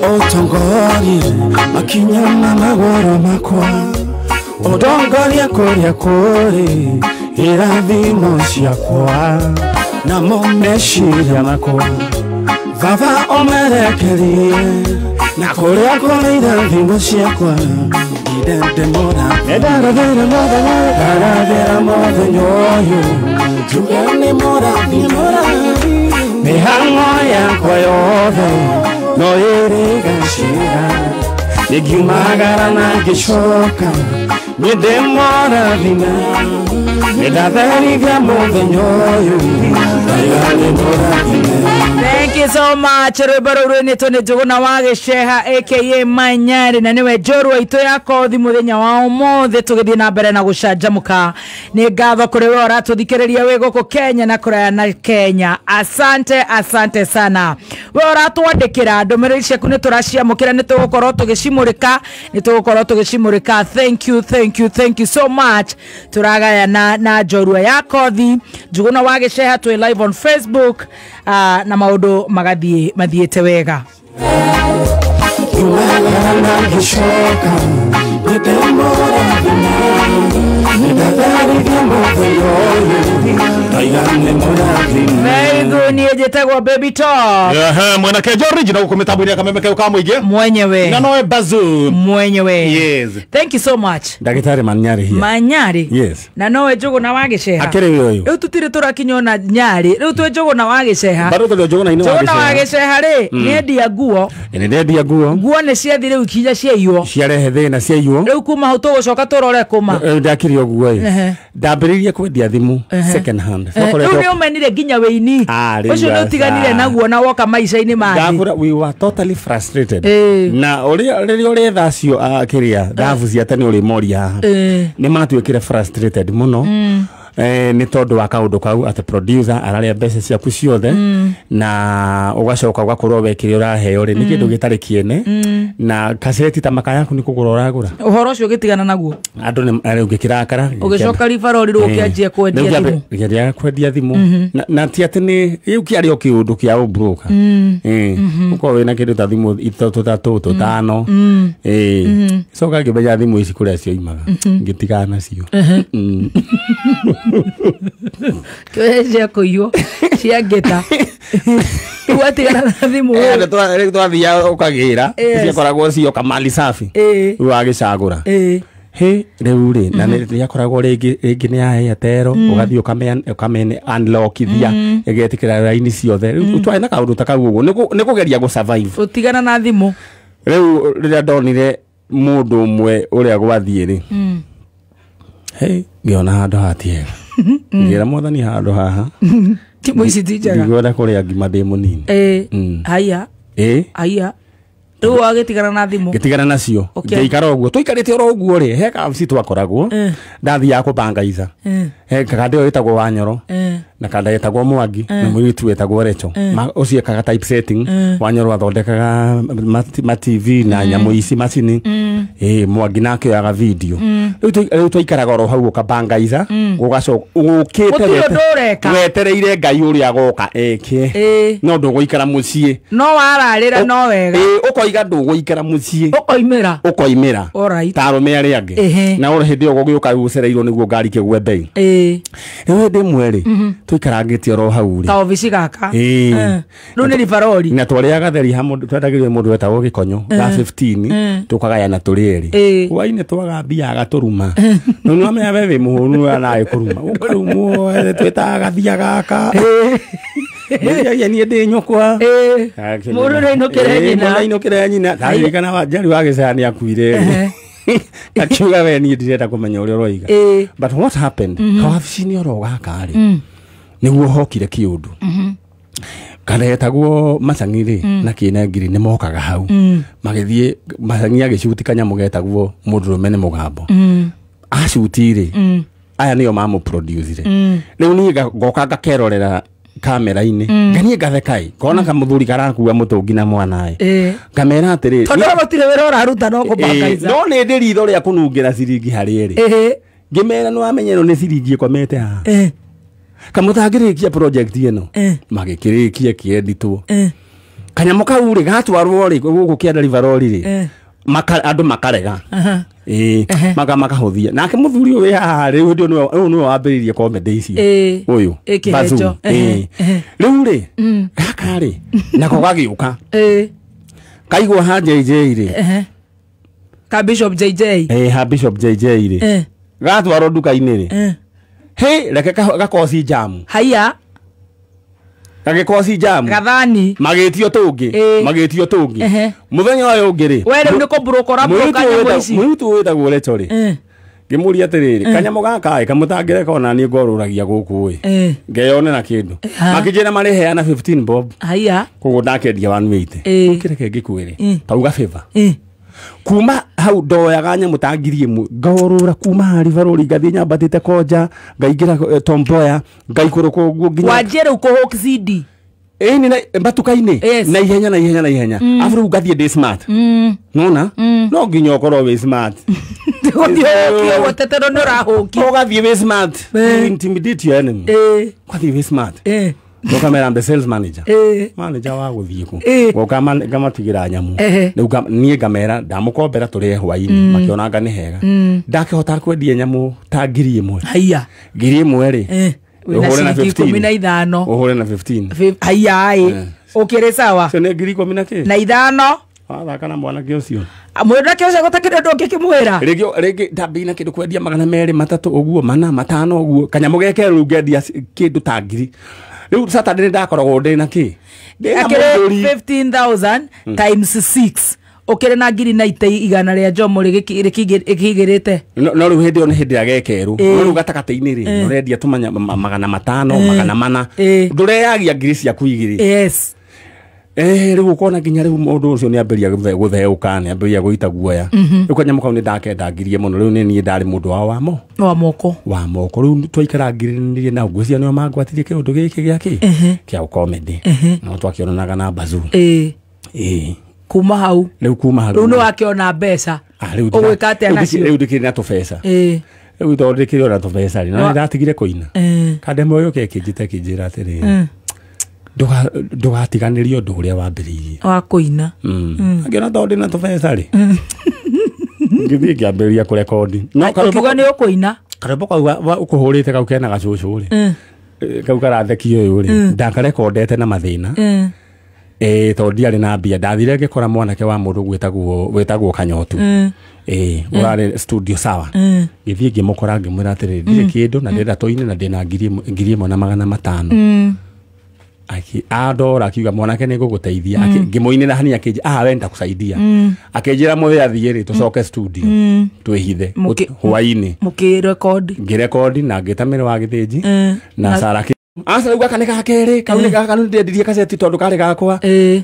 Otongorie makinya na magoro makwa odongorie kuria kuri irathimo ciakwa namo meciria makwa baba omerekerie na kuria kuri irathimo ciakwa ndendemora ndarathera mothenya mothenya uyu njuge ni mũrathime mĩhang'o yakwa yothe no ĩrĩgacĩra nĩngiumagara na ngĩcoka niĩ ndĩ mũrathime nĩndatherithia mũthenya ũyũ Ngai nĩ mũrathime. Thank you so much. Rwĩmbo rũu rwĩnĩtwo nĩ Njũgũna wa Gĩceha aka Manyarĩ na nĩwe njorua itũ ya kothi mũthenya wa ũmũthĩ tũgĩthiĩ na mbere na gũcanjamũka. Nĩ ngatho kũrĩ we ũratũthikĩrĩria wĩ gũkũ Kenya na kũraya na Kenya. Asante, asante sana. We ũratwandĩkĩra ndũmĩrĩri ciaku nĩ tũraciamũkĩra, nĩ tũgũkorwo tũgĩcimũrĩka, nĩ tũgũkorwo tũgĩcimũrĩka. Thank you, thank you, thank you so much. Tũragayana na njorua ya kothi Njũgũna wa Gĩceha twĩ live on Facebook na maundu magathie mathiete wega. Meigu niĩ njĩtagwo Baby Top. Mwanake original guku mitambo-inĩ ya Kameme kau ka mũingĩ mwenyewe na nowe Bazoo mwenyewe. Yes. Thank you so much. Ndagĩtarĩ Manyarĩ here. Manyarĩ. Yes. Na nowe Njũgũna wa Gĩceha. Akĩrĩ ũyũ. Rĩu tũtirĩ tũrakinya ona Nyarĩ. Rĩu twĩ Njũgũna wa Gĩceha. Bado tũrĩ Njũgũna-inĩ wa Njũgũna wa Gĩceha rĩ, nĩendia nguo. Nĩ ndendia nguo. Nguo nĩ ciathi rĩu kinya ciaiywo. Ciarehe thĩna ciaiywo. Rĩu kuma hau tũgũcoka tũrore kũma. Ndakĩrĩ ũguo ĩ. Ndambĩrĩirie kwendia thimũ second hand. Rĩu nĩ ũmenire nginya wĩini. Ũcio nĩ ũtiganire naguo na woka maica-inĩ mangĩ. Ndabura we were totally frustrated. Na ũrĩa rĩrĩa ũretha acio kĩrĩa thabu cia tene ũrĩmoria haha. Nĩ matuĩkire frustrated mũno. Nĩ tondũ wa kaũndũ kau atĩ producer araria mbeca ciaku ciothe na ũgacoka ũgakorwo we kĩrĩa ũraheo rĩ nĩ kĩndũ gĩtarĩ kĩene na kaseti ta maka yaku nĩ kũgũra ũragũra. Ũhoro ũcio ũgĩtigana naguo andũ nĩ ũgĩkĩrakara ũgĩcoka ribarori rĩu ũkĩanjia kwendia thimũ. Ngĩanjia kwendia thimũ na ti atĩ nĩ rĩu kĩarĩ o kĩũndũ kĩa ũbroka. Ũkorwo wĩna kĩndũ ta thimũ ithatũ ta tũtũ tano. Coka ngĩmenya thimũ ici kũrĩa cioimaga ngĩtigana nacio. Kĩoya cia kũiywo cia ngĩta watigana na thimũ. Twathiaga ũkagĩra ciakoragwo cioka mali safi rĩu wagĩcagũra. Hĩ rĩu rĩ na nĩyakoragwo rĩngĩ rĩngĩ nĩ ya Airtel ũgathiĩ ũkamene unlockithia ĩgetĩkĩra raini ciothe. Rĩu twarĩ na kaũndũ ta kau ũguo nĩ kũgeria gũ survive. Ũtigana na thimũ. Rĩu rĩrĩa ndonire mũndũ ũmwe ũrĩa gwathiĩ rĩ, hĩ ngĩona handũ hatiega. Ngĩra mwathani handũ haha thimũ ici ti njega. Ndigwenda kũrĩa ngima ndĩ mũnini. Haiya. Haiya. Rĩu wagĩtigana na thimũ. Ngĩtigana nacio. Ngĩikara ũguo. Tũikarĩte oro ũguo rĩ, he kabici twakoragwo. Ndathiaga kũbangaica. He kanda ĩyo ĩtagwo Wanyoro. Na kanda ĩtagwo Mwangi na mũirĩtu wetagwo Recho. Ũcio ekaga typesetting. Wanyoro athondekaga ma TV na nyamũ ici macini. Mwangi nake oyaga video. Rĩu twaikaraga oro hau ũkabangaica, ũgacoka ũkĩte wetereire Ngai ũrĩa agoka eke. No ndũgũikara mũciĩ. No wararĩra no wega. Ũkoiga ndũgũikara mũciĩ. Ũkoimĩra. Ũkoimĩra. Ta arũme arĩa angĩ. Na ũrĩ hĩndĩ ĩyo gũgĩũka ũcereirwo nĩguo ngari kĩgwe mbei. Rĩu hĩndĩ ĩmwe rĩ, tũikarangĩte oro hau rĩ. Ta obici gaka. Rĩu nĩ ribarori. Na twarĩaga theri hamwe twendagĩrio mũndũ wetagwo Gĩkonyo ga 15 tũkagayana tũrĩ erĩ. Hwainĩ twaga mbia agatũruma. No nĩ wamenya we wĩ mũhũnu nawe kũruma. Ũkarumwo twĩtaga gathia gaka. Nĩnjagia niĩ ndĩ nyũkwa. Mũndũ nĩainũkĩre nyina. Mũndũ nĩainũkĩre nyina. Ndaririkana Wanjari wa Gĩceha nĩakuire. Akiuga we niĩ ndirenda kũmenya ũrĩa ũroiga. But what happened? Kawabici-inĩ oro gaka rĩ, nĩguo hokire kĩũndũ. Kana etagwo Macang'i rĩ na Kĩnengiri nĩ mokaga hau. Magĩthiĩ Macang'i agĩcuti kanyamũ getagwo mũndũrũme nĩ mũgambo. Acuti rĩ, aya nĩo mamũproducire. Rĩu niĩ ngoka ngakerorera kamera-inĩ. Nganie ngatheka-ĩ, ngona kamũthuri karakua mũtũngi na mwana-ĩ. Ngamera atĩrĩrĩ, tondũ gũtirĩ wĩra ũraruta no kũbangaica. No nĩ ndĩ ritho rĩa kũnungĩra ciringi harĩ erĩ. Ngĩmera nĩ wamenya ĩno nĩ ciringi ĩkomete haha. Kamũtangĩrĩkia project ĩno. Magĩkĩrĩkia kĩenditwo. Kanyamũ kau rĩ gatwarwo rĩ gũkũ kĩanda River rĩ. Andũ makarega. Makahũthia. Nake mũthuri ũyũ wĩ haha rĩ ũyũ nĩwe wambĩrĩirie comedy icio. Ũyũ. Bazoo. Rĩu rĩ gaka rĩ nako gagĩũka. Kaigua ha JJ rĩ. Ka Bishop JJ. Ha Bishop JJ rĩ. Gatwarwo nduka-inĩ rĩ. Hey, reke gakoci jamu. Haya. Gagĩkoci jamu. Gathani. Magĩtio tũngĩ. Magĩtio tũngĩ. Mũthenya ũyũ ũngĩ rĩ. We rĩu nĩ kũmburũka ũrambũrũka nyamũ ici. Mũirĩtu wĩtagwo Recho rĩ. Ngĩmũria atĩrĩrĩ, kanyamũ gaka ĩ kamũtangĩreka ona niĩ ngorũragia gũkũ ĩ. Ngeyonera kĩndũ. Makĩnjĩra marĩheana 15 bob. Haya. Koguo ndakendia 180. Ũkĩreke ngĩkwĩre. Tauga favor. Kuma hau ndoyaga nyamũ ta 1000 ngorũra kuma ha River Road ngathiĩ nyambatĩte Konja ngaingĩra Tom Mboya ngaikũrũka ũguo nginya wanjie rĩu kũhũk CD. Ĩni na mbatuka-inĩ na ihenya na ihenya na ihenya afu rĩu ngathiĩ ndĩ smart. Nona no nginya ũkorwo wĩ smart. Ũthiĩ ũhũkie ũguo tondũ nĩ ũrahũkia. Ũgathiĩ wĩ smart. You intimidate your enemy. Ũgathiĩ wĩ smart. Ndokamera I'm the sales manager. Manager wa gũthiĩ kũ. Goka ngamatigĩra nyamũ. Rĩu niĩ ngamera ndamũkombera tũrĩe hwaĩ-inĩ makĩona nĩ hega. Ndakĩhota kwendia nyamũ ta 1000. Haiya. 1000 rĩ. Ũhũre na 15. Ũhũre na 15. Haiya ĩ. Ũkĩrĩ sawa. Cio nĩ 10,000 na kĩ? Na ithano. Wathaka na mwanake ũcio. Mwanake ũcio gũtakĩrĩ ũndũ ũngĩkĩmwĩra. Rĩngĩ ndambĩrĩria na kĩndũ kwendia 200 300 ũguo 4 5 ũguo kanyamũ geke rĩu ngendia kĩndũ ta 1000. Rĩu Saturday ndakoragwo ndĩ na kĩ? Akĩrĩ 15,000 times 6. Ũkĩrĩ na 90,000 rĩa Jomo rĩkĩigĩrĩte. No rĩu hĩndĩ ĩyo nĩ hĩndĩ ya gekerũ. No rĩu gatagatĩ-inĩ rĩ ũrendia tũmanya 500 400. Ndũreyagia 2,000 ciaku igĩrĩ. Yes. Rĩu ũkona nginya rĩu mũndũ ũcio nĩ ambĩrĩria gũtheũka nĩ ambĩrĩria gũita guoya. Rĩu kanyamũ kau nĩ ndakenda 1000 mũno rĩu nĩ niĩ ndarĩ mũndũ wao wa moko. Wa moko rĩu twaikarangirie na ngwĩciria nĩo mangwatirie kĩũndũ gĩkĩ gĩa kĩ kĩa comedy. No twakĩonanaga na Bazoo. Kuma hau. Rĩu kuma hau. Rĩu nĩ wakĩona mbeca. Ũgwĩka atĩa nacio? Rĩu ndĩkĩrĩ na tũbeca. Rĩu tondũ ndĩkĩrĩ ona tũbeca rĩ na nĩndatigire kũina. Kandemwe yũke ĩkĩnjĩta ĩkĩnjĩra atĩrĩrĩ. Ndũgatiganĩrie ũndũ ũrĩa wambĩrĩirie. Wa kũina. Angĩona tondũ ndĩna tũbeca rĩ. Ngĩthiĩ ngĩambĩrĩria kũrekondi. Ũkiuga nĩ ũkũina. Karwĩmbo kau ũkũhũrĩte kau kena gacũcũ rĩ. Kau karathekio ũyũ rĩ. Ndakarekondete na mathĩna. Tondũ ndiarĩ na mbia ndathire ngĩkora mwanake wa mũndũ wĩtagwo Kanyotu. Ũrarĩ studio sawa. Ngĩthiĩ ngĩmũkora ngĩmwĩra atĩrĩrĩ ndirĩ kĩndũ na ndĩrenda tũine na ndĩna 1,500. Andora akiuga mwanake nĩ ngũgũteithia. Ngĩmũinĩra hanini akĩnjĩra we nitakusaidia. Akĩnjĩra mũthenya athiĩ rĩ tũcoke studio twĩhithe hwaĩ-inĩ. Mũkĩrekondi. Ngĩrekondi na ngĩta Mĩrĩ wa Gĩthĩnji na Sarah. Aca rĩu gaka nĩ ga kerĩ kau nĩ gaka rĩu ndendirie kaseti tondũ karĩ gakwa.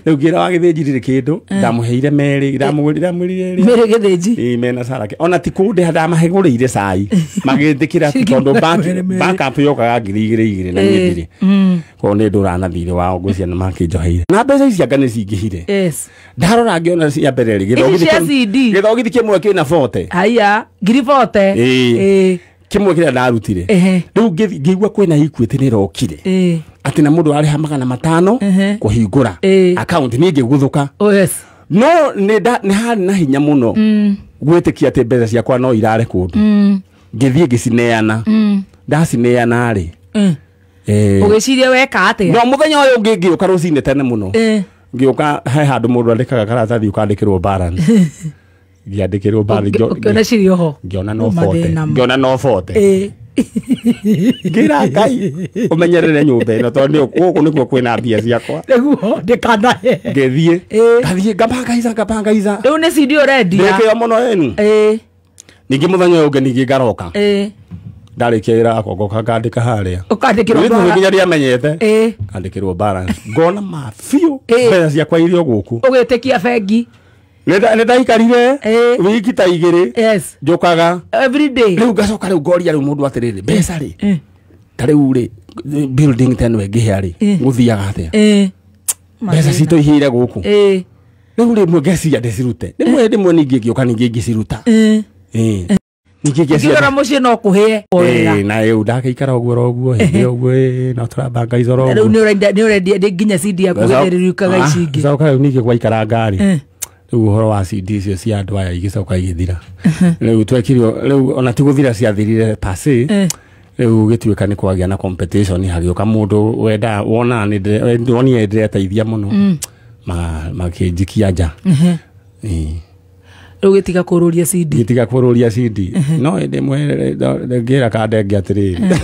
Rĩu ngĩra wa Gĩthĩnji ndirĩ kĩndũ ndamũheire merĩ ndamũgũrĩre Mĩrĩ Gĩthĩnji. Mena Sarah. Ona ti kũndĩha ndamahegũrĩire cai magĩtĩkĩra tondũ backup yokaga 2,000 na niĩ ndirĩ. Koguo nĩ ndũra na thirĩ wao ngwĩciria nĩ makĩnjoheire. Na mbeca ici anga nĩ cingĩhire. Ndarora ngĩona cia mbere rĩ gĩthogithi kĩmwe kĩna 40. Haiya 40,000. Kĩmwe kĩrĩa ndarutire. Rĩu ngĩigua kwĩna Equity nĩ ĩrokire. Atĩ na mũndũ arĩha 500 kũhingũra account niĩ ngĩguthũka. No nĩ harĩ na hinya mũno gwĩtĩkia atĩ mbeca ciakwa no irare kũndũ. Ngĩthiĩ ngĩcineana. Ndacineana rĩ. Ũgĩciria weka atĩa? No mũthenya ũyũ ũngĩ ngĩũka rũcinĩ tene mũno. Ngĩũka he handũ mũndũ andĩkaga karatathi ũkandĩkĩrwo balance. Ngĩandĩkĩrwo balance. Ũkĩona cirĩ oho. Ngĩona no 40. Ngĩona no 40. Ngĩra Ngai ũmenyerere nyũmba ĩno tondũ gũkũ nĩkuo kwĩna mbia ciakwa. Nĩguo ndĩkanahe. Ngĩthiĩ. Ngathiĩ ngabangaica ngabangaica. Rĩu nĩ CD ũrendia. Ndĩkĩo mũno ĩnu. Ningĩ mũthenya ũyũ ũngĩ ningĩ ngaroka. Ndarĩkia wĩra wakwa ngoka ngandĩka harĩa. Ũkandĩkĩrwo balance. Nginya ndiamenyete. Ngandĩkĩrwo balance. Ngona ma biũ mbeca ciakwa irio gũkũ. Ũgĩtĩkia bengi. Nĩ ndaikarire wiki ta 2. Njũkaga every day. Rĩu ngacoka rĩu ngoria rĩu mũndũ atĩrĩrĩ mbeca rĩ ta rĩu rĩ building ta ĩno ĩngĩhĩa rĩ gũthiaga atĩa? Mbeca citũ ihĩire gũkũ. Rĩu rĩmwe ngeciria ndĩcirute. Rĩmwe ningĩ ngĩũka ningĩ ngĩciruta. Ningĩ Ngĩgora mũciĩ no kũhĩe Ĩĩ, na rĩu ndagĩikara ũguo ro ũguo hĩndĩ ĩyo ũguo ĩĩ, no tũrabanga icoro rĩu ũguo. nĩ ũrendia nginya CD yaku gĩthĩrĩrĩkaga ici ingĩ. Coka rĩu ningĩ gwaikara ngari Eh. rĩu ũhoro wa CD icio cia andũ aya igĩcoka igĩthira. Rĩu twekirio rĩu ona ti gũthira ciathirire pase. Eh. Rĩu gĩtuĩka nĩ kwagĩa na competition hagĩũka mũndũ wenda wona wonire ndĩreteithia mũno makĩnjikia nja. Ĩĩ. Rĩu gĩtiga kũrũria CD. Gĩtiga kũrũria CD no ĩndĩ ĩmwe ngĩra kandenge atĩrĩrĩ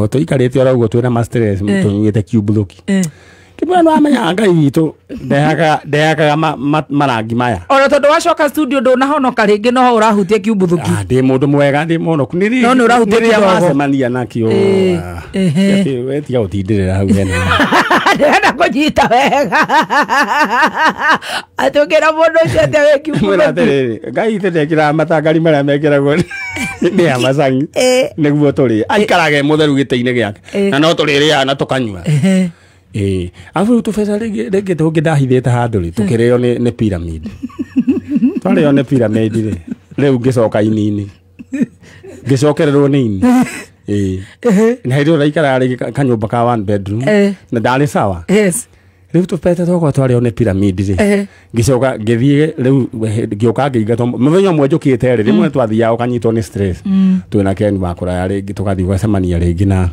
tũikarĩte oro ũguo twĩna ma stress tũnyuĩte kiumbũthũki. Kĩmwe nĩ wamenya Ngai witũ ndehakaga marangi maya. Ona tondũ wacoka studio ndũnahonoka rĩngĩ no ũrahutia kiumbũthũki. Ndĩ mũndũ mwega ndĩ mũhonoku nĩ No nĩ ũrahutia rĩrĩa kĩdogo. wacemania nakĩo we tiga gũtindĩrĩra hau hena. Ndĩrenda kũnyita wega atĩ ũkĩra mũndũ ũcio atĩa wĩ Mwĩra kiumbũthũki. atĩrĩrĩ Ngai itũ ndekĩraga matangari marĩa mekĩragwo nĩ amacangi nĩguo tũrĩe aikarage mũtheru gĩtĩ-inĩ gĩake na no tũrĩrĩaga na tũkanyua. Ĩĩ arabu rĩu tũbeca rĩngĩ tũngĩ ndahithĩte handũ rĩ tũkĩrĩo nĩ pyramid. Twarĩo nĩ pyramid rĩ rĩu ngĩcoka ini-inĩ ngĩcokererwo nĩ ini. Ĩĩ na hĩndĩ ĩyo ndaikaraga rĩngĩ kanyũmba ka one bedroom na ndarĩ sawa. Yes. Rĩu tũbeca twakwa twarĩo nĩ pyramid rĩ ngĩcoka ngĩthiĩ rĩu ngĩũka ngĩingatwo mũthenya ũmwe njũkĩte rĩ rĩmwe twathiaga ũkanyitwo nĩ stress twĩna Ken wa kũraya rĩngĩ tũgathiĩ ũgacemania rĩngĩ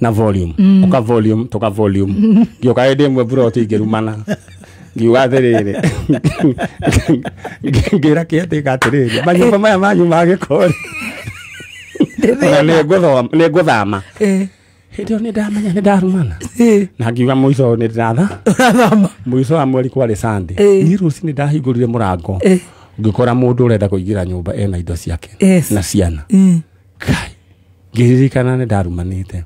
na volume ũka volume tũka volume ngĩũka hĩndĩ ĩmwe buroti ngĩrumana ngiuga atĩrĩrĩ ngĩra kĩatĩka atĩrĩrĩ manyũmba maya manyu ma gĩko rĩ ona nĩ ngũthama. Hĩndĩ ĩyo nĩ ndamenya nĩ ndarumana na ngiuga mũico nĩ ndĩratha Ũrathama. Mũico wa mweri kwarĩ Sunday. Niĩ rũcinĩ ndahingũrire mũrango ngĩkora mũndũ ũrenda kũingĩra nyũmba ena indo ciake na ciana. Kai ngĩririkana nĩ ndarumanĩte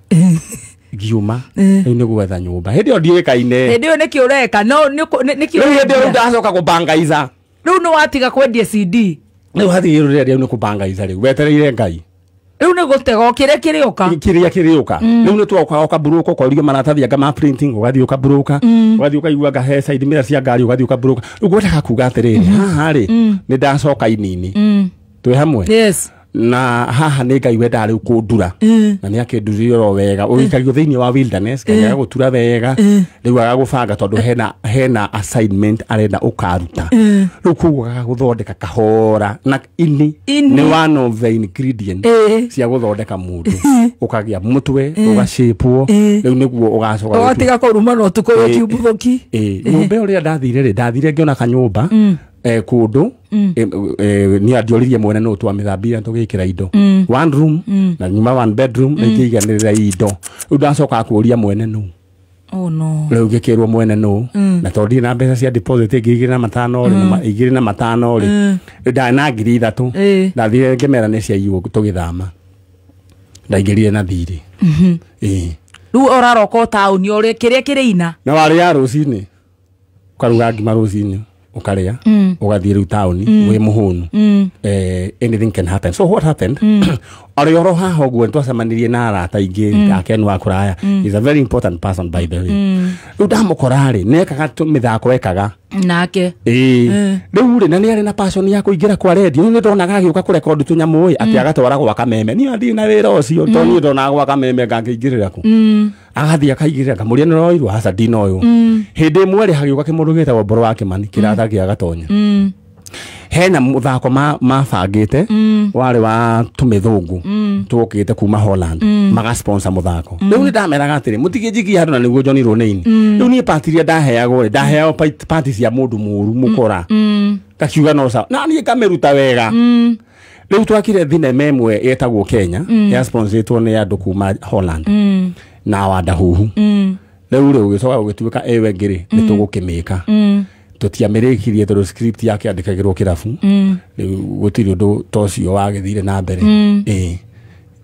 ngiuma rĩu nĩ gwetha nyũmba hĩndĩ ĩyo ndiũĩkaine. Hĩndĩ ĩyo nĩkĩ ũreka no nĩkĩ rĩu hĩndĩ ĩyo ndacoka kũbangaiza. Rĩu nĩ watiga kwendia CD. Rĩu hathiĩ rĩrĩa rĩu nĩ kũbangaiza rĩu wetereire Ngai. Rĩu nĩ gũtega kĩrĩa kĩrĩũka. Kĩrĩa kĩrĩũka rĩu nĩ twoka ũkaburũka ũkorio maratathi anga ma printing ũgathiĩ ũkaburũka ũgathiĩ ũkaigua anga he side mirror cia ngari ũgathiĩ ũkaburũka. Rĩu ngwendaga kuga atĩrĩrĩ haha rĩ nĩ ndacoka inini twĩ hamwe. Yes. Na haha nĩ Ngai wendaga rĩu kũndura na nĩ akĩndurire oro wega ũikario thĩinĩ wa wilderness Ngai agagũtura wega rĩu agagũbanga tondũ hena assignment arenda ũkaruta rĩu koguo agagũthondeka kahora na ini nĩ one of the ingredient cia gũthondeka mũndũ ũkagĩa mũtwe ũgacĩpwo rĩu nĩguo ũgacoka ũgatiga kũrumana ũtukũ wĩ kiumbũthũki. Nyũmba ĩyo rĩrĩa ndathire rĩ ndathire ngĩona kanyũmba kũndũ nĩ andioririe mwene nũ twamĩthambire tũgĩkĩra indo one room na nyuma one bedroom na ikĩiganĩrĩra indo rĩu ndacoka kũũria mwene nũ. Oh no. Rĩu ngĩkĩrwo mwene nũ na tondũ ndirĩ na mbeca cia deposit 2,500 rĩ 2,500 rĩ ndarĩ na 3,000 ndathire ngĩmera nĩ ciaiywo tũgĩthama ndaingĩrire na thirĩ. Ĩĩ Rĩu ũraroka o taũni ũrĩa kĩrĩa kĩrĩ ina na warĩa rũcinĩ ũkaruga ngima rũcinĩ ũkarĩa ũgathiĩ rĩu taũni wĩ mũhũnu. Anything can happen. So what happened arĩ oro haha ũguo nĩtwacemanirie na arata aingĩ a Ken wa kũraya. He's a very important person by the way. Rĩu ndamũkora rĩ nĩekaga mĩthako ekaga nake. Ĩĩ rĩu rĩ na nĩ arĩ na passion ya kũingĩra kwa radio nĩ ndonaga agĩũka kũrekondi tũnyamũ ĩ atĩ agatwara gwa Kameme niĩ ndirĩ na wĩra ũcio tondũ niĩ ndonaga gwa Kameme ngangĩingĩrĩra kũ agathiĩ akaingĩrĩra ngamũria nĩ ũroirwo aca ndinoywo. Hĩndĩ ĩmwe rĩ hagĩũka kĩmũndũ gĩtagwo Mboro wa Kĩmani kĩratha gĩa Gatonya hena mũthako mabangĩte warĩ wa tũmĩthũngũ tũkĩte kuma Holland magasponsor mũthako. Rĩu nĩ ndameraga atĩrĩ mũtigĩnjikie handũ na nĩguo njonirwo nĩ ini. Rĩu niĩ pati iria ndaheagwo rĩ ndaheagwo pati cia mũndũ mũũru mũkora ngakiuga no sawa na niĩ ngamĩruta wega. Rĩu twakire thinema ĩmwe ĩtagwo Kenya yasponsorĩtwo nĩ andũ kuma Holland na Wandahuhu. Rĩu rĩ ũgĩcoka ũgĩtuĩka ĩwe ngĩrĩ nĩ tũgũkĩmĩka tũtiamĩrĩkirie tondũ script yake yandĩkagĩrwo kĩrabu rĩu gũtirĩ ũndũ ta ũcio wagĩthire na mbere. Ĩĩ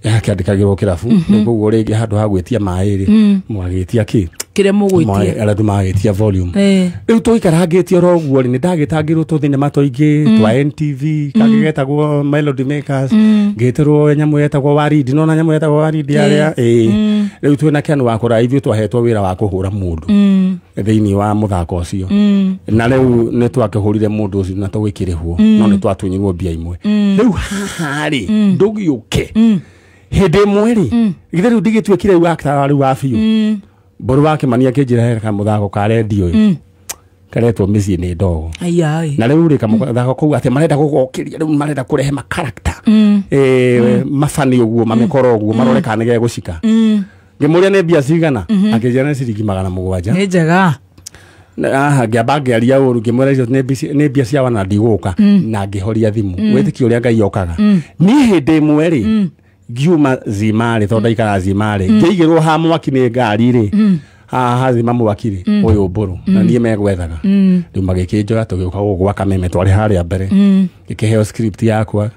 yakĩandĩkagĩrwo kĩrabu rĩu koguo rĩngĩ handũ ha gwĩtia maĩ rĩ mwagĩtia kĩ Kĩrĩa mũgwĩtia. Arĩa magĩtia volume. Rĩu tũikarangĩtie oro ũguo rĩ, nĩ ndagĩtangĩrwo tũthinema tũingĩ twa NTV kangĩ getagwo Melody Makers, ngĩtĩrwo nyamũ yetagwo Waridi, nona nyamũ yetagwo Waridi arĩa rĩu twĩna Ken Wakũra ithuĩ twahetwo wĩra wa kũhũra mũndũ thĩinĩ wa mũthako ũcio, na rĩu nĩ twakĩhũrire mũndũ ũcio na tũgĩkĩrĩhwo, no nĩ twatunyirwo mbia imwe. Rĩu haha rĩ ndũgĩũke hĩndĩ ĩmwe rĩ, githĩ rĩu ndigĩtuĩkire rĩu actor rĩu wa biũ. Mbũrũ wa Kĩmani akĩnjĩra he kamũthako ka rendio ĩ karetwo Mĩciĩ nĩ Ndogo. Na rĩu rĩ kamũthako kau atĩ marenda gũgokĩria, rĩu marenda kũrehe makarakta mabani ũguo mamĩkoro ũguo marore kana nĩgegũcika. Ngĩmũria nĩ mbia cigana, akĩnjĩra nĩ ciringi 700. Nĩ njega. Aha, ngĩamba ngĩaria ũru ngĩmwĩra icio nĩ mbia cia wana ndigũka, na ngĩhoria thimũ. Wĩtĩkio ũrĩa Ngai okaga. Niĩ hĩndĩ ĩmwe rĩ ngiuma Zima rĩ, tondũ ndaikara Zima rĩ, ngĩigĩrwo ha mwaki nĩ ngari rĩ, haha Zima mwaki rĩ, ũyũ Mbũrũ na niĩ megwethaga. Rĩu magĩkĩnjoya tũgĩũka gũkũ gwa Kameme, twarĩ harĩa mbere, ngĩkĩheo script yakwa,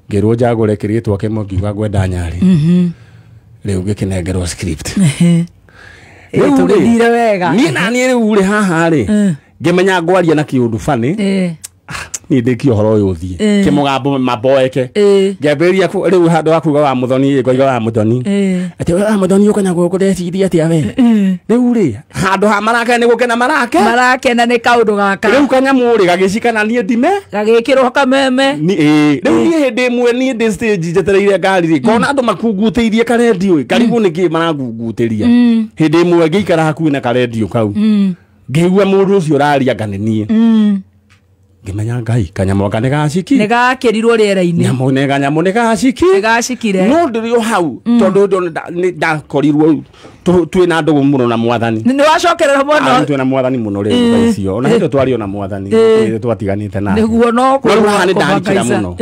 ngĩrwo njagũre kĩrĩtwa kĩmwe, ngiuga ngwenda Nyarĩ. Rĩu ngĩkĩnengerwo script. Rĩu tũgĩthire wega. Niĩ na niĩ rĩu rĩ haha rĩ ngĩmenya ngwaria na kĩũndũ bani, niĩ ndĩkie ũhoro ũyũ ũthiĩ kĩmũgambo maboeke. Ngĩambĩrĩria rĩu handũ ha kuga wa Mũthoni, ngoiga wa Mũthoni, atĩ wa Mũthoni ũkanya gũkũ ndeciria atĩa we. Rĩu rĩ handũ ha marakena nĩ gũkena marake marakena nĩ kaũndũ gaka. Rĩu kanyamũ rĩ gagĩcikana niĩ ndime gagĩkĩrwo kameme. Rĩu niĩ hĩndĩ ĩmwe niĩ ndĩ stage njetereire ngari rĩ, ngona andũ makungutĩirie karendio ĩ, karigwo nĩkĩ marangungutĩria. Hĩndĩ ĩmwe ngĩikara hakuhĩ na karendio kau, ngĩigua mũndũ ũcio ũraria anga nĩ niĩ. Ngĩmenya Ngai kanyamũ anga nĩ gaciki, nĩ gakĩrirwo rĩera-inĩ, nyamũ nĩ gaciki, nĩ gacikire. No ndĩrĩ o hau tondũ nĩ ndakorirwo twĩna ndũgũ mũno na mwathani. Nĩ wacokerera mũno. Twĩna mwathani mũno rĩu thaa icio, ona hĩndĩ twario na mwathani twatiganĩte nake. Nĩguo no rĩu haha nĩ ndarikĩra mũno.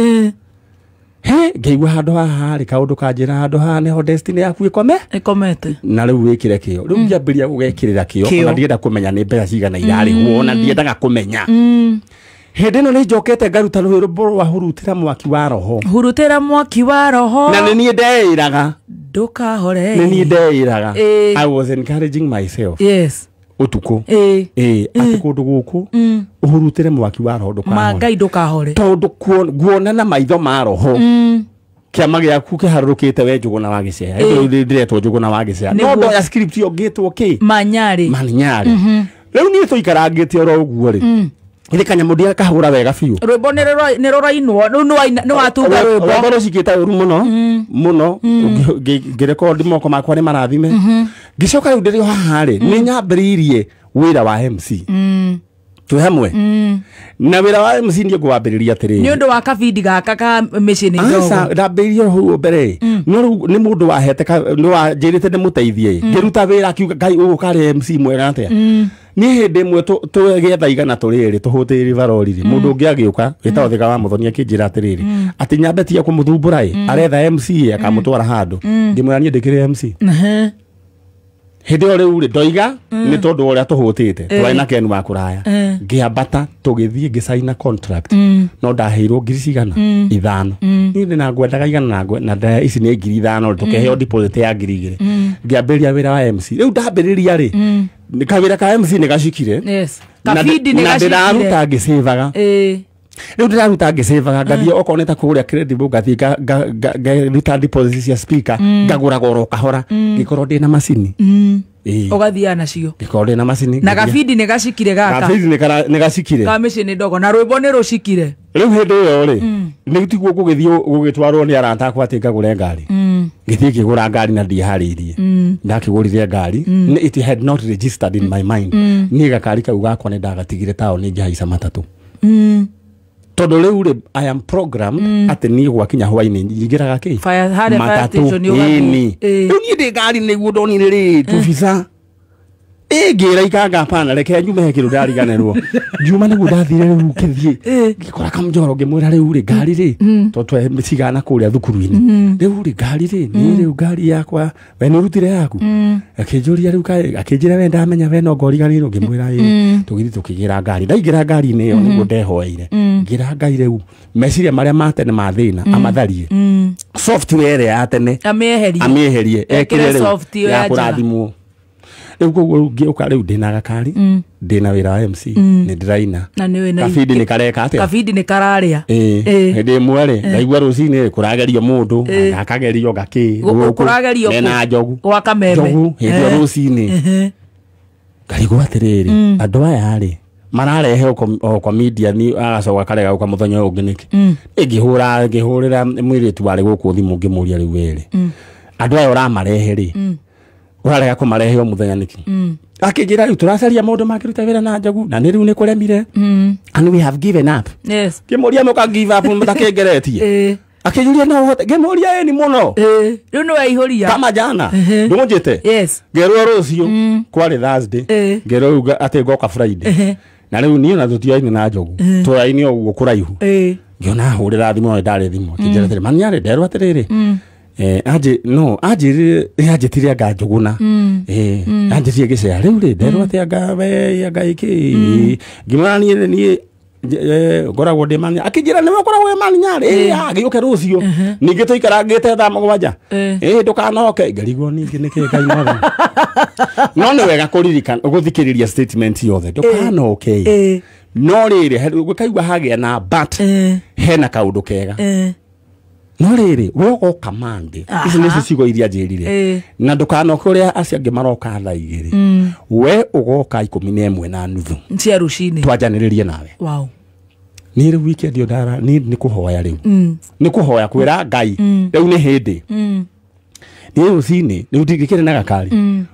He ngĩigua handũ haha rĩ kaũndũ kanjĩra handũ haha nĩho destiny yaku ĩkome ĩkomete, na rĩu wĩkĩre kĩo. Rĩu ngĩambĩrĩria gũgekĩrĩra kĩo, ona ndienda kũmenya nĩ mbeca cigana irarĩhwo, ona ndiendaga kũmenya. Hĩndĩ ĩno nĩ njokete ngaruta rwĩmbo rwa hurutĩra mwaki wa roho. Hurutĩra mwaki wa roho. Na nĩ niĩ ndeĩraga. Ndũkahore. Nĩ niĩ ndeĩraga. I was encouraging myself. Yes. Ũtukũ. Atĩ kũndũ gũkũ ũhurutĩre mwaki wa roho ndũkahore. Ma Ngai ndũkahore. Tondũ nguona na maitho ma roho. Kĩama gĩaku kĩharũrũkĩte we Njũgũna wa Gĩceha. Rĩu ndĩretwo Njũgũna wa Gĩceha. No ndoya script ĩyo ngĩtwo kĩ? Manyarĩ. Manyarĩ. Rĩu niĩ tũikarangĩte oro ũguo rĩ. Ile kanyamũ ndiakahũra wega biũ. Rwĩmbo nĩ rũrainwo, rĩu nĩ watunga rwĩmbo. Rwĩmbo rũcikĩte ũru mũno mũno, ngĩrekondi moko makwa nĩ marathime. Ngĩcoka rĩu ndĩrĩ o haha rĩ, nĩ nyambĩrĩirie wĩra wa MC. Twĩ hamwe. Na wĩra wa MC niĩ ngwambĩrĩria atĩrĩrĩ. Nĩ ũndũ wa kabindi gaka ka Mĩciĩ nĩ Ndogo. Aca, ndambĩrĩirie hau mbere. No rĩu nĩ mũndũ wahete nĩ wanjĩrĩte ndĩmũteithie. Ngĩruta wĩra akiuga Ngai ũgũka MC mwega atĩa. Niĩ hĩndĩ ĩmwe tũgĩetha igana tũrĩ erĩ tũhũtĩrĩ ribarori rĩ, mũndũ ũngĩ agĩũka wĩtagwo Thika wa Mũthoni akĩnjĩra atĩrĩrĩ, atĩ nyambe tiga kũmũthumbũra ĩ, aretha MC ĩ akamũtwara handũ. Ngĩmwĩra niĩ ndĩkĩrĩ MC. Hĩndĩ ĩyo rĩu rĩ ndoiga nĩ tondũ wa ũrĩa tũhũtĩte, twarĩ na Ken wa kũraya. Ngĩambata tũgĩthiĩ ngĩcaina contract, no ndaheirwo ngiri cigana 5. Niĩ ndĩ na ngwendaga igana na ici nĩ ngiri 5, tũkĩheo deposit ya ngiri 2. Ngĩambĩrĩria wĩra wa MC. Rĩu ndambĩrĩria rĩ, kawĩra ka MC nĩ gacikire. Yes. Kabindi nĩ gacikire. Na ndĩraruta ngĩcĩvaga. Rĩu ndĩraruta ngĩcĩvaga, ngathiĩ okorwo nĩ ta kũrĩa credit book, ngathiĩ ngaruta deposit cia speaker, ngagũraga oro kahora, ngĩkorwo ndĩna macini. Ũgathiaga nacio. Ngĩkorwo ndĩna macini. Na gabindi nĩ gacikire gaka. Gabindi nĩ gacikire. Ka Mĩciĩ nĩ Ndogo, na rwĩmbo nĩ rũcikire. Rĩu hĩndĩ ĩyo rĩ, nĩ tiguo gũgĩthiĩ gũgĩtwarwo nĩ arata akwa atĩ ngagũre ngari. Ngĩthiĩ ngĩgũra ngari na ndiĩharĩirie. Ndakĩgũrire ngari, it had not registered in my mind. Niĩ gakari kau gakwa nĩ ndagatigire taũni ngĩhaica matatũ. Tondũ rĩu rĩ, I am programmed atĩ niĩ gwakinya hwainĩ njingĩraga kĩ? Matatũ. Rĩu niĩ ndĩ ngari nĩguo ndonire rĩ tũbica. Ngĩra ikanga hapana, reke njume he kĩndũ ndariganĩrwo. Ngiuma nĩguo ndathire rĩu ngĩthiĩ. Ngĩkora kamũnjoro ngĩmwĩra rĩu rĩ ngari rĩ, tondũ twecigana kũrĩa thukuru-inĩ. Rĩu rĩ ngari rĩ, niĩ rĩu ngari yakwa, we nĩ ũrutire yaku? Akĩnjũria rĩu kaĩ, akĩnjĩra we ndamenya we no ngoriganĩirwo, ngĩmwĩra ĩĩ. Tũgĩthiĩ tũkĩgĩra ngari. Ndaingĩra ngari-inĩ ĩyo nĩguo ndehoeire. Ngĩra Ngai rĩu meciria marĩa ma tene ma thĩna amatharie. Software ĩrĩa ya tene amĩeherie. Amĩeherie, ekĩre rĩu ya kũrathimwo. Rĩu koguo ngĩũka rĩu ndĩna gakari, ndĩna wĩra wa MC, nĩ ndĩraina. Na nĩ wĩna Kabindi nĩ kareka atĩa? Kabindi nĩ kararĩa. Ĩĩ, hĩndĩ ĩmwe rĩ, ndaigua rũcinĩ kũragerio mũndũ, gakagerio gakĩ. Kũragerio kũ? Mena njogu. Gwa Kameme. Njogu, hĩndĩ ĩyo rũcinĩ. Ngarigwo atĩrĩrĩ, andũ aya rĩ, mararehe o comedian agacoka karega gũka mũthenya ũyũ ũngĩ nĩkĩ? Ngĩhũra ngĩhũrĩra mũirĩtu warĩ gũkũ thimũ ngĩmũria rĩu werĩ, andũ aya ũramarehe rĩ, ũrarega kũmarehe o mũthenya nĩkĩ? Akĩnjĩra rĩu tũracaria mũndũ mangĩruta wĩra na njogu, na nĩ rĩu nĩ kũremire. And we have given up. Yes. Ngĩmũria mũka give up mũtakĩngeretie. Akĩnjũria no ũhote, ngĩmũria ĩni mũno. Rĩu nĩ waihũria. Kama jana. Ndũnjĩte. Yes. Ngerwo rũciũ kwarĩ Thursday. Ngerwo rĩu atĩ ngoka Friday. Na rĩu niĩ ona tũtiaine na njogu. Tũraine ũguo kũraihu. Ngĩona ahũrĩra thimũ no ndarĩ thimũ. Akĩnjĩra atĩrĩ, Manyarĩ nderwo atĩrĩrĩ. Anje no anjĩrire anjĩtire anga Njũgũna. Anjĩtire gĩcea rĩu rĩ nderwo atĩ anga we anga ĩkĩ. Ngĩmwĩra niĩ niĩ ngoragwo ndĩ Manyarĩ. Akĩnjĩra nĩwe ũkoragwo wĩ Manyarĩ. Agĩũke rũciũ. Ningĩ tũikarangĩte thaa 7. Ndũkanoke. Ngarigwo ningĩ nĩkĩ Ngai mwathani. No nĩ wega kũririkana gũthikĩrĩria statement yothe. Ndũkanoke. No rĩrĩ gũkaigua hagĩa na but hena kaũndũ kega. No rĩrĩ we ũgoka Monday. Ici nĩcio ciugo iria njĩrire. Na ndũkanoke ũrĩa acio angĩ maroka thaa 2. We ũgoka 11:30 cia rũcinĩ. Twanjanĩrĩrie nawe. Wow. Niĩ rĩu weekend ĩyo ndara niĩ nĩ kũhoya rĩu. Nĩ kũhoya kwĩra Ngai. Rĩu nĩ hĩndĩ. Niĩ rũcinĩ rĩu ndingĩkĩrĩ na gakari.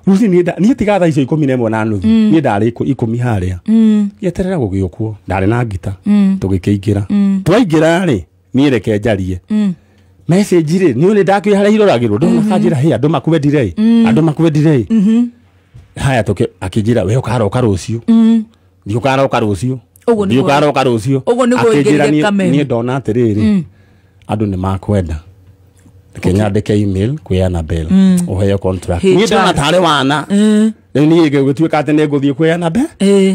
Rũcinĩ niĩ tiga thaa icio 11:30. Niĩ ndarĩ 10 harĩa. Gĩeterera gũgĩũkwo. Ndarĩ na ngita. Tũgĩkĩingĩra. Twaingĩra rĩ niĩ reke njarie. Message rĩ niĩ nĩ ndakĩoya harĩa iroragĩrwo ndona kanjĩra hĩ andũ makwendire. Andũ makwendire. Haya tũkĩ akĩnjĩra we ũkaroka rũciũ. Thiĩ ũkaroka rũciũ. Thiĩ ũkaroka rũciũ. Ũguo nĩguo ũingĩrire Kameme. Niĩ ndona atĩrĩrĩ andũ nĩ makwenda. Reke nyandĩke email kwĩ Annabel ũheo contract. Niĩ ndona tarĩ wana. Rĩu niĩ gũtuĩka atĩ nĩ ngũthiĩ kwĩ Annabel.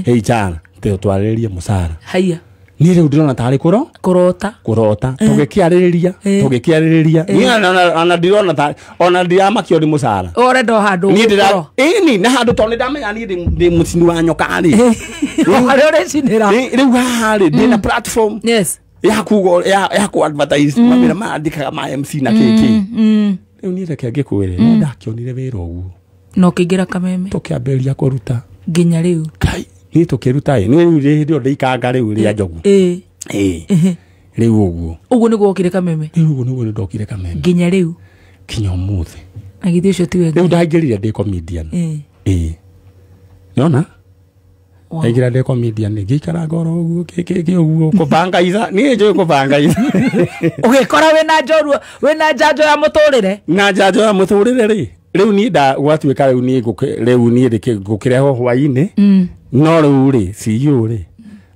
HR tũtwarĩrĩrie mũcara. Haiya. Niĩ rĩu ndĩrona tarĩ kũrota. Kũrota. Tũgĩkĩarĩrĩria, tũgĩkĩarĩrĩria. Niĩ ona ndirona tarĩ ona ndiramakio nĩ mũcara. Ũrenda o handũ Niĩ ndĩra ĩni na handũ tondũ nĩndamenya niĩ ndĩ mũcini wa nyoka rĩ. Harĩa ũrĩcinĩra. Rĩu haha rĩ ndĩna platform. Yes. Ya kugo ya ku advertise mawĩra mandĩkaga ma MC na kĩkĩ. Rĩu niĩ reke ngĩkwĩre nĩ ndakĩonire wĩra ũguo. Na ũkĩingĩra Kameme. Tũkĩambĩrĩria kũruta. Nginya rĩu. Kai niĩ tũkĩruta ĩ nĩ rĩu hĩndĩ ĩyo ndĩikanga rĩu rĩa njogu. Rĩu ũguo. Ũguo nĩguo wokire Kameme. Rĩu ũguo nĩguo ndokire Kameme. Nginya rĩu. Kinya ũmũthĩ. Na githĩ ũcio tiwe. Rĩu ndaingĩrire ndĩ comedian. Nĩona? Ndaingĩra ndĩ comedian ngĩikara ngoro ũguo kĩkĩ ũguo kũbanga itha niĩ njũĩ kũbanga itha. Ũgĩkora wĩna njorua wĩna njanjo ya mũtũrĩre. Na njanjo ya mũtũrĩre rĩ. Rĩu niĩ nda gwatuĩka rĩu niĩ rĩu niĩ ngũkĩrehwo hwainĩ. No rĩu rĩ CEO rĩ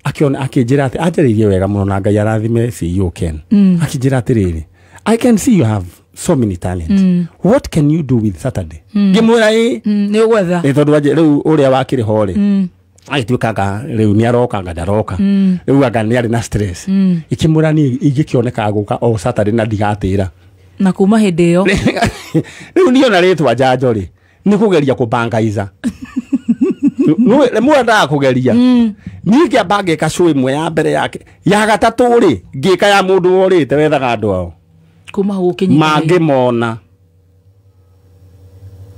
akiona akĩnjĩra atĩ anjarĩirie wega mũno na Ngai arathime CEO Ken. Akĩnjĩra atĩrĩrĩ, I can see you have so many talents. What can you do with Saturday? Ngĩmwĩra ĩ nĩ ũgwetha. Nĩ tondũ rĩu ũrĩa wakĩrĩ ho rĩ agĩtuĩka anga rĩu nĩ aroka anga ndaroka. Rĩu anga nĩ arĩ na stress. Ikĩmwĩra niĩ ingĩkĩoneka gũka o Saturday na ndigatĩra. Na kuma hĩndĩ ĩyo rĩu niĩ ona rĩtwa njanjo rĩ nĩ kũgeria kũbangaiza. Nĩ mwendaga kũgeria. Niĩ ngĩamba ngĩka show ĩmwe ya mbere yake ya gatatũ rĩ ngĩka ya mũndũ worĩte wethaga andũ ao kuma hau ũkĩnyita mangĩmona.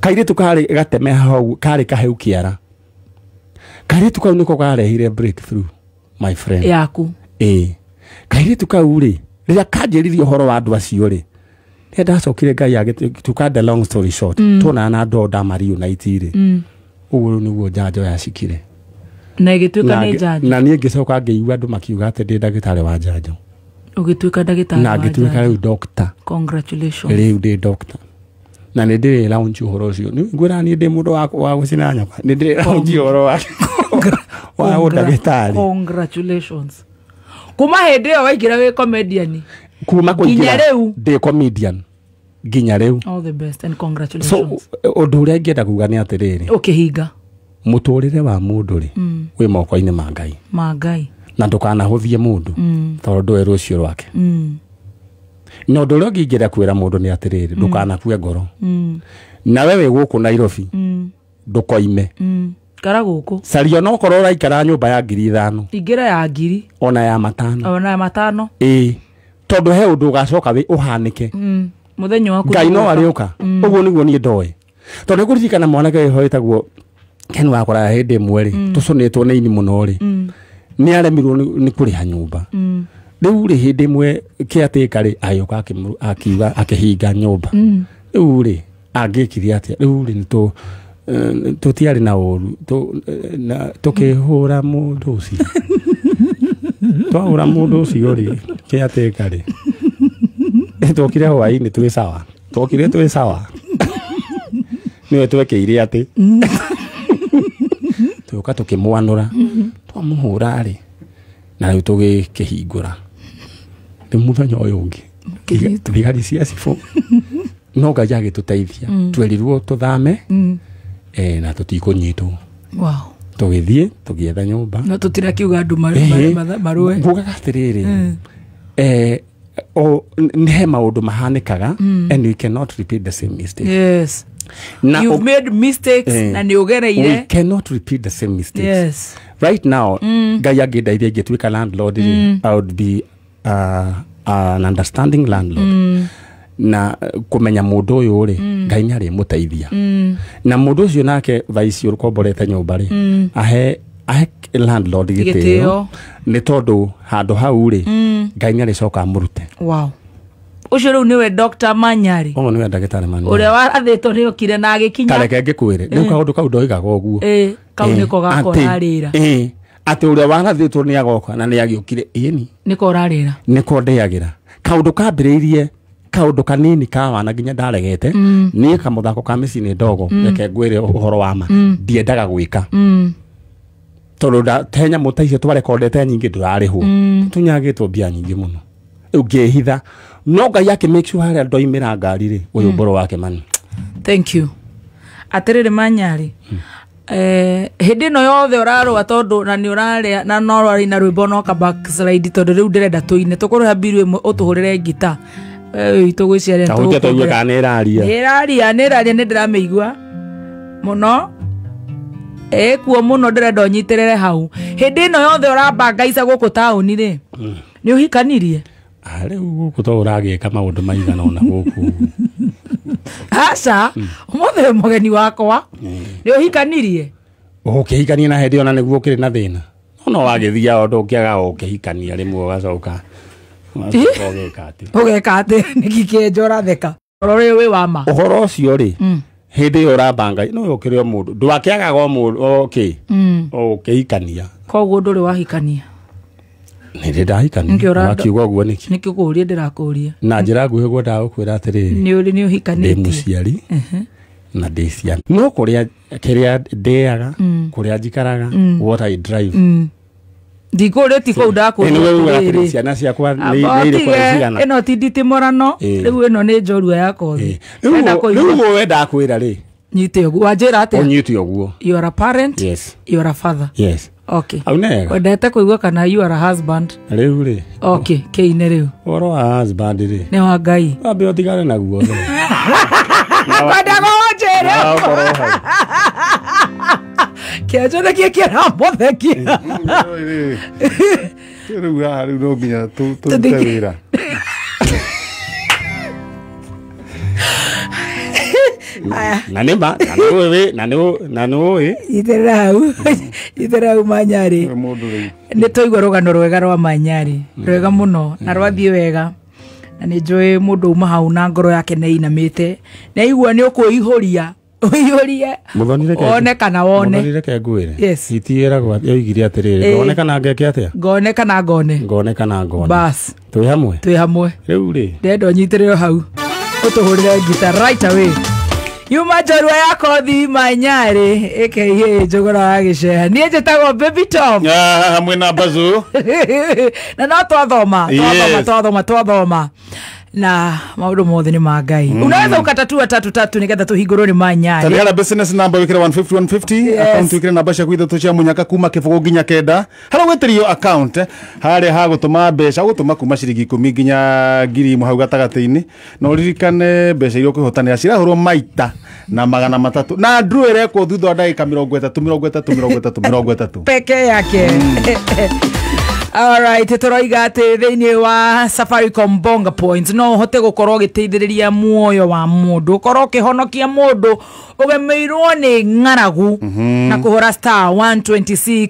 Kairĩtu karĩ gateme hau karĩ kaheu kĩara. Kairĩtu kau nĩko karehire breakthrough my friend yaku. Kairĩtu kau rĩ rĩrĩa kanjĩririe ũhoro wa andũ acio rĩ nĩ ndacokire Ngai agĩ to cut the long story short tuonana na andũ ndamari unite rĩ ũguo nĩguo njanjo yacikire. Na ĩgĩtuĩka nĩ njanjo. Na niĩ ngĩcoka ngĩigua andũ makiuga atĩ ndĩ ndagĩtarĩ wa njanjo. Ũgĩtuĩka ndagĩtarĩ wa Na ngĩtuĩka rĩu doctor. Congratulations. Rĩu ndĩ doctor. Na nĩ ndĩrĩ launch ũhoro ũcio. Ngwĩra niĩ ndĩ mũndũ wa gũcina nyoka. Nĩ ndĩrĩ launch ũhoro wa ũndagĩtarĩ. Congratulations. Kuma hĩndĩ ĩyo waingĩra wĩ comedian. Kuma kũingĩra ndĩ comedian. Nginya rĩu. All the best and congratulations. So ũndũ ũrĩa ingĩenda kuga nĩ atĩrĩrĩ. Ũkĩhinga. Mũtũrĩre wa mũndũ rĩ wĩ moko-inĩ ma Ngai. Ma Ngai. Na ndũkanahũthie mũndũ tondũ ndũĩ rũciũ rwake. Na ũndũ ũrĩa ũngĩ ingĩenda kwĩra mũndũ nĩ atĩrĩrĩ, ndũkanakue ngoro. Na we wĩ gũkũ Nairobi. Ndũkoime. Ikara gũkũ. Caria no korwo ũraikara nyũmba ya 5,000. Ingĩra ya 1,000. Ona ya 5. Ona ya 5. Ĩĩ. Tondũ he ũndũ ũgacoka wĩ ũhanĩke. Mũthenya waku. Ngai no arĩũka. Ũguo nĩguo niĩ ndoĩ. Tondũ nĩngũririkana mwanake ũyũ wĩtagwo Ken wakora hĩndĩ ĩmwe rĩ, tũcũnĩtwo nĩ ini mũno rĩ. Nĩ aremirwo nĩ kũrĩha nyũmba. Rĩu rĩ hĩndĩ ĩmwe caretaker rĩ agĩũka akiuga akĩhinga nyũmba. Rĩu rĩ angĩkire atĩa? Rĩu rĩ nĩ tũtiarĩ na ũru tũkĩhũra mũndũ ũcio. Twahũra mũndũ ũcio rĩ caretaker rĩ twokire hwaĩ-inĩ twĩ sawa. Twokire twĩ sawa. Nĩwe twekĩire atĩ tũgĩũka tũkĩmwanũra twamũhũra rĩ na rĩu tũgĩkĩhingũra. Rĩu mũthenya ũyũ ũngĩ thigari cia cibũ no Ngai agĩtũteithia twerirwo tũthame na tũtikũnyitwo. Wow. Tũgĩthiĩ tũgĩetha nyũmba. No tũtirakiuga andũ marũe. Ngugaga atĩrĩrĩ nĩ he maũndũ mahanĩkaga and we cannot repeat the same mistake. Yes. Na you've made mistakes na nĩ ũgereire. We cannot repeat the same mistakes. Yes. Right now Ngai angĩndeithia ingĩtuĩka landlord rĩ, I would be an understanding landlord. Na kũmenya mũndũ ũyũ rĩ Ngai nĩ arĩmũteithia. Na mũndũ ũcio nake thaa ici ũkomborete nyũmba rĩ ahe landlord gĩtĩo nĩ tondũ handũ hau rĩ Ngai nĩ arĩcoka amũrute. Wow. Ũcio rĩu nĩwe Dr. Manyari. Ũyũ nĩwe ndagĩtarĩ Manyari. Ũrĩa warathĩtwo nĩ okire na agĩkinya. Tareke ngĩkwĩre rĩu kaũndũ kau ndoigaga ũguo. Kau nĩko gakwa ũrarĩra. Atĩ ũrĩa warathĩtwo nĩ agoka na nĩ agĩũkire ĩni. Nĩko ũrarĩra. Nĩko ndĩagĩra. Kaũndũ kambĩrĩirie kaũndũ kanini ka wana nginya ndaregete niĩ kamũthako ka mĩciĩ nĩ ndogo reke ngwĩre ũhoro wa ma ndiendaga gwĩka. Tondũ he nyamũ ta icio twarekondete nyingĩ ndũrarĩhwo. Tũnyagĩtwo mbia nyingĩ mũno. Rĩu ngĩhitha no Ngai akĩ make sure harĩa ndoimĩra ngari rĩ ũyũ mboro wake mani. Thank you. Atĩrĩrĩ Manyari. Hĩndĩ ĩno yothe ũrarũa tondũ na nĩ ũrarĩa na no ũrarĩ na rwĩmbo no ka backslide tondũ rĩu ndĩrenda tũine tũkũrĩha mbiru ĩmwe ũtũhũrĩre ngita. Itũ gwĩciria tũgũkia tũigue kana nĩ ĩraria. Nĩ ĩraria nĩ ĩraria nĩ ndĩramĩigua mũno. Ĩkuo mũno ndĩrenda ũnyitĩrĩre hau. Hĩndĩ ĩno yothe ũrabanga ica gũkũ taũni rĩ nĩ ũhikanirie? Rĩu gũkũ to ũragĩka maũndũ maigana ũna gũkũ. Aca ũmũthĩ wĩ mũgeni wakwa. Nĩ ũhikanirie? Ũkĩhikania na hĩndĩ ĩyo na nĩguo ũkĩrĩ na thĩna. No wagĩthiaga ũndũ ũkĩaga ũkĩhikania rĩmwe ũgacoka ũgeka atĩ. Ũgeka atĩ nĩkĩ kĩenjo ũratheka? Ũhoro ũyũ wĩ wa ma. Ũhoro ũcio rĩ hĩndĩ ĩyo ũrabanga no ũkĩrĩ o mũndũ ndwakĩagaga o mũndũ okay ũkĩhikania. Koguo ndũrĩ wahikania? Nĩ ndĩ ndahikania. Wakiuga ũguo nĩkĩ? Nĩkĩo kũũria ndĩrakũũria. Na njĩra nguhĩ ngwendaga gũkwĩra atĩrĩrĩ. Nĩ ũrĩ nĩ ũhikanĩtie. Ndĩ mũciari na ndĩ ciana. No kũrĩa kĩrĩa ndĩaga kũrĩa njikaraga what I drive. Ndikũũrĩtie ti kũu ndakũũria. Ciana ciakwa nĩ irĩkũ cigana. Ĩno ti nditimũrano rĩu ĩno nĩ njorua ya kothi. Rĩu we ndakwĩra rĩ. Nyite ũguo. Wanjĩra atĩa? Ũnyite ũguo. You are a parent. Yes. You are a father. Yes. Okay. Au nega. Wendete kũigua kana you are a husband. Rĩu rĩ. Okay, kĩine rĩu. Ũhoro wa husband rĩ. Nĩ wa Ngai. Wambe ũtigane naguo. Kwendaga ũnjĩre. Kĩenjo nĩkĩ kĩramũthekia. Rĩu haha rĩu no nginya tũrute wĩra. Na nĩ ma na nĩ ũĩ Nyitĩrĩra hau Manyari. Nĩ twaigua rũgano rwega rwa Manyari rwega mũno na rwathiĩ wega na nĩ njũĩ mũndũ uma hau na ngoro yake nĩ ĩinamĩte nĩ aigua nĩ ũkwĩihũria ũihũrie one kana wone. Mũthoni reke ngwĩre. Yes. Itiĩragwo yoigire atĩrĩrĩ ngone kana ngeke atĩa? Ngone kana ngone. Ngone kana ngone. Bas. Twĩ hamwe? Twĩ hamwe. Rĩu rĩ ndĩrenda ũnyitĩrĩre hau ũtũhũrĩre ngita right away. Yuma njorua ya kothi Manyari aka Njũgũra wa Gĩceha. Niĩ njĩtagwo Baby Top. Hamwe na Bazu. Na no twathoma. Na maundu mothe ni ma Ngai. Unaweza ukatatua tatu tatu nigetha tuhingurwo ni manyari. Tariara business number wikira 150 150 account wikira namba ciaku ithatũ cia munyaka kuma kĩbũgũ nginya kenda. Harĩa gwĩtĩrio account harĩa ha gũtũma mbeca gũtũma kuma ciringi 10 nginya 1000 hau gatagatĩ-inĩ. Na ũririkane mbeca iria ũkwĩhotanĩra cirahũrwo maita na 300 na draw ĩrekwo thutha wa ndagĩka 30 30 30 30 peke yake. All right, tũroiga atĩ thĩinĩ wa Safaricom Bonga Points no ũhote gũkorwo ũgĩteithĩrĩria muoyo wa mũndũ, ũkorwo ũkĩhonokia mũndũ ũgemeirwo nĩ ng'aragu na kũhũra star 126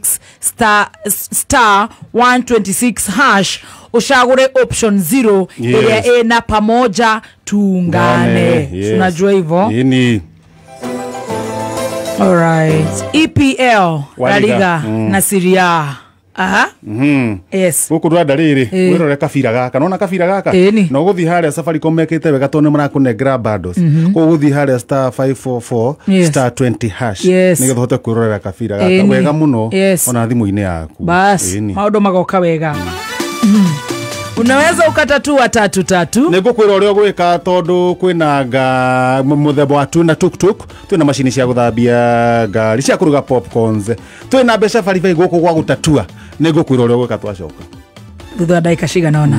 star 126 hash ushagure option 0 ĩrĩa ĩna pamoja tuungane. Unajua hivyo? All right. EPL, La Liga na Serie A. Aha. Yes. Guku ndwenda riri wirore kabira gaka nona kabira gaka no guthi haria Safaricom mekite wega tondu marakunengera bundles ko guthi haria star 544 star 20 hash nigetha uhote kwirorera kabira gaka wega muno ona thimu-inĩ yaku. Bas maundu magoka wega. Unaweza ukatatua tatu tatu. Nĩngũkwĩra ũrĩa ũgwĩka tondũ kwĩna nga mũthemba wa tuna tuk-tuk, twĩna macini cia gũthambia ngari, cia kũruga popcorns, twĩna mbeca baribari gũkũ gwa gũtatua. Nĩngũkwĩra ũrĩa ũgwĩka twacoka thutha wa ndagĩka cigana ũna.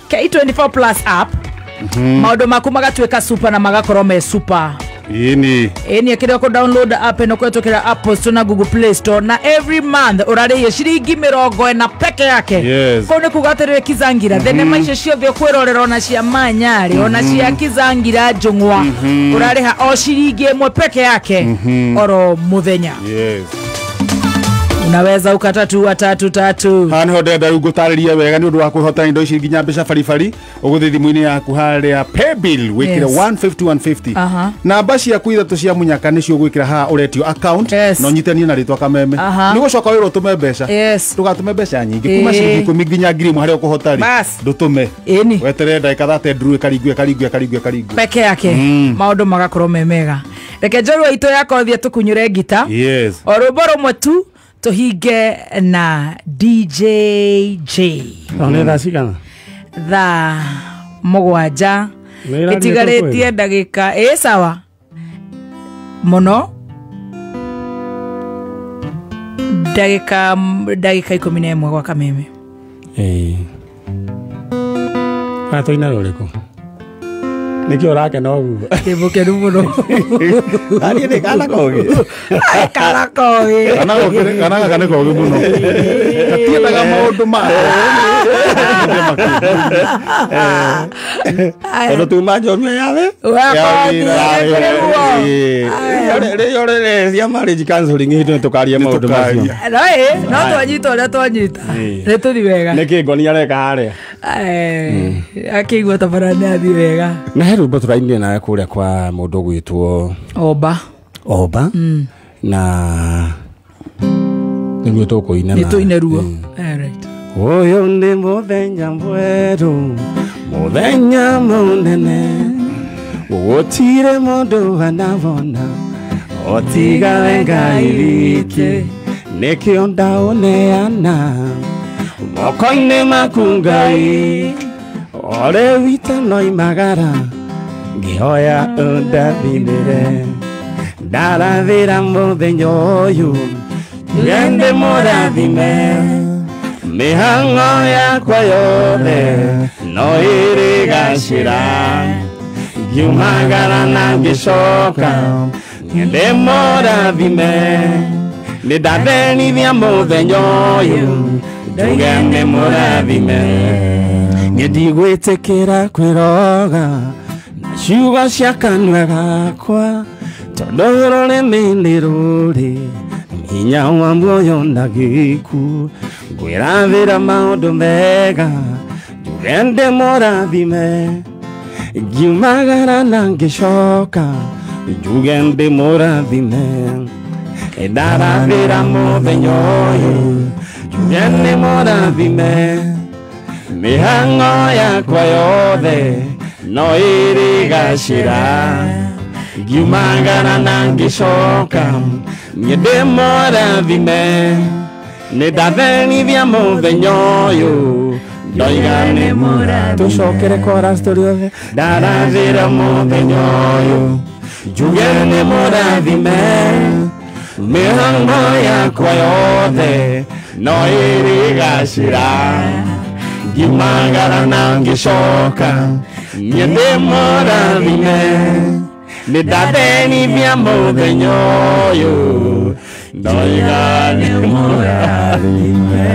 K24 Plus app maũndũ maku magatuĩka super na magakorwo me super. Ĩni ĩni kĩrĩa download app ĩno kũhetũkĩra Apple Store na Google Play Store na every month ũrarĩhia ciringi 40 peke yake. Kũu nĩ kuga atĩrĩrĩ Kizangira thenema icio ciothe ũkwĩrorera ona cia Manyarĩ ona cia Kizangira Njũng'wa ũrarĩha o ciringi ĩmwe peke yake oro mũthenya. Unaweza ukatatua tatu tatu. Haha niho ndĩrenda rĩu ngũtarĩrie wega nĩ ũndũ wa kwĩhota indo ici nginya mbeca baribari ũgũthiĩ thimũ-inĩ yaku harĩa paybill wĩkĩre 150 150 namba ciaku ithatũ cia munyaka nĩcio ũgwĩkĩra haha ũretio account na ũnyitanie na rĩtwa Kameme. Nĩ gũcoka wĩrwo ũtũme mbeca. Ndũgatũme mbeca nyingĩ kuma ciringi 10 nginya 1000 harĩa ũkũhota rĩ ndũtũme weterere ndagĩka 30 nduru ĩkaringwo ĩkaringwo ĩkaringwo ĩkaringwo peke yake. Maũndũ magakorwo me mega. Reke njorua itũ yakothie tũkunyũre ngita o rwĩmbo rũmwe tu tuhinge na DJ J. Nĩ thaa cigana? Thaa 7 ĩtigarĩtie ndagĩka ĩ sawa mũno ndagĩka 11 gwa Kameme. Kana tũina rũrĩkũ? Nĩkĩo ũrakena ũguo? Ndĩ mũkenu mũno. Niĩ ndĩ kana kogĩ. Kana kogĩ. Kana gaka nĩ kogĩ mũno. Gatiendaga maũndũ ma tondũ tuma njorua yawe rĩo rĩrĩa marriage counseling hĩndĩ tũkarie maũndũ macio. No twanyita ũrĩa twanyita nĩ tũthi wega. Nĩkĩ ngoni areka harĩa? Akĩigua ta bara nĩ athiĩ wega. Na he rwĩmbo tũrainire nawe kũrĩa kwa mũndũ ũgwĩtwo Oba na nĩguo tũkũina. Nĩ tũine ruo. Ũyũ nĩ mũthenya mwerũ, mũthenya mũnene, gũtirĩ mũndũ anabona otiga we Ngai wiki, nĩkĩo ndaũneana moko-inĩ maku Ngai, ore wita noimagara ngĩhoya ũndathimĩre, ndarathĩra mũthenya ũyũ ngende mũrathime, mĩhang'o yakwa yothe no ĩrĩgacĩra, ngiumagara na ngĩcoka ngende mũrathime, nĩ ndatherithia mũthenya ũyũ njuge nĩ mũrathime, niĩ ndigwĩtĩkĩra kwĩroga na ciugo cia kanua gakwa, tondũ rũrĩmĩ nĩ rũrĩ hinya wa muoyo na gĩkuũ, ngwĩrathĩra maũndũ mega njuge ndĩ mũrathime, ngiumagara na ngĩcoka njuge ndĩ mũrathime, ndarathĩra mũthenya ũyũ njuge nĩ mũrathime, mĩhang'o yakwa yothe no ĩrĩgacĩra, ngiumagara na ngĩcoka niĩ ndĩ mũrathime, nĩ ndatherithia mũthenya ũyũ Ndoiga nĩ mũrathime. Tũcokere chorus tũrĩ othe. Ndarathĩra mũthenya ũyũ njuge nĩ mũrathime. Mĩhang'o yakwa yothe no ĩrĩgacĩra. Ngiumagara na ngĩcoka niĩ ndĩ mũrathime. Nĩ ndathenithia mũthenya ũyũ ndoiga nĩ mũrathime.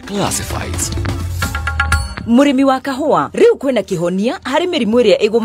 Classifieds. Mũrĩmi wa kahũa rĩu kwĩna kĩhonia harĩ mĩrimũ ĩrĩa ĩgũ